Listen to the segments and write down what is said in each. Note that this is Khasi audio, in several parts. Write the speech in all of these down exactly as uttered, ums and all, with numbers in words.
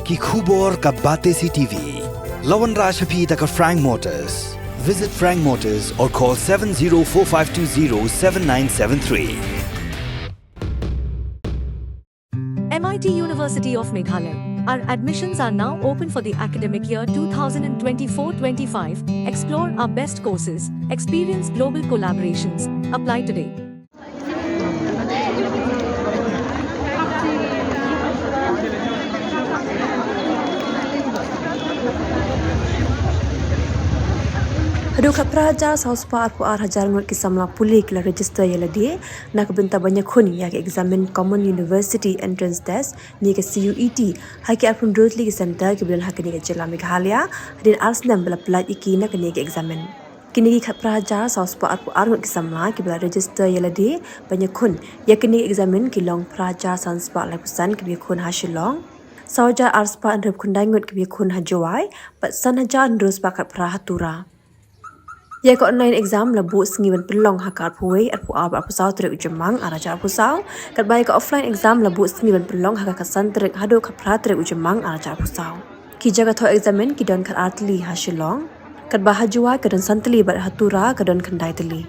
Ki khubor ka Batesi TV. La wanrah sha phi da ka Frank Motors. Visit Frank Motors or call seven zero four five two zero seven nine seven three. M I T University of Meghalaya. Our admissions are now open for the academic year two thousand twenty-four twenty-five. Explore our best courses, experience global collaborations. Apply today. Haduh khatphra hajar saw spah arphew ar hajar ngut ki samla pule ki la register ïa lade na ka bynta ban ïakhun ïa ka eksamin Common University Entrance Test ne ka C U E T ha ki arphew hynriew tylli ki centre kiba don ha kane ka jylla Meghalaya hadien ar snem ba la pyllait ïa ki na kane ka eksamin. Kine ki khatphra hajar saw spah arphew ar ngut ki samla kiba la register ïa lade ban ïakhun ïa kine ki eksamin ki long phra hajar san spah laiphew san kiba ïakhun ha Shillong, saw hajar ar spah hynriewphew khyndai ngut kiba ïakhun ha Jowai bad san hajar hynriew spah khatphra ha Tura. Ïa ka online exam la buh sngi ban pynlong ha ka arphew wei, arphew ar bad arphew saw tarik u Jymmang ar hajar arphew saw, katba ïa ka offline exam la buh sngi ban pynlong ha ka khatsan tarik haduh khatphra tarik u Jymmang ar hajar arphew saw. Ki jaka thoh eksamin ki don khatar tylli ha Shillong, katba ha Jowai ka don san tylli bad ha Tura ka don khyndai tylli.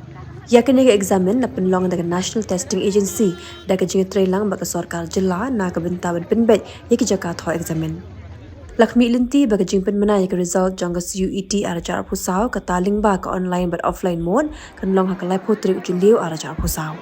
Ïa kane ka eksamin la pynlong da ka National Testing Agency da ka jingïatreilang bad ka sorkar jylla na ka bynta ban pynbeit ïa ki jaka thoh eksamin. La khmih lynti ba ka jingpynbna ïa ka result jong ka C U E T ar hajar arphew saw kata lyngba ka online bad offline mode kan long ha ka laiphew tarik u Jylliew ar hajar arphew saw.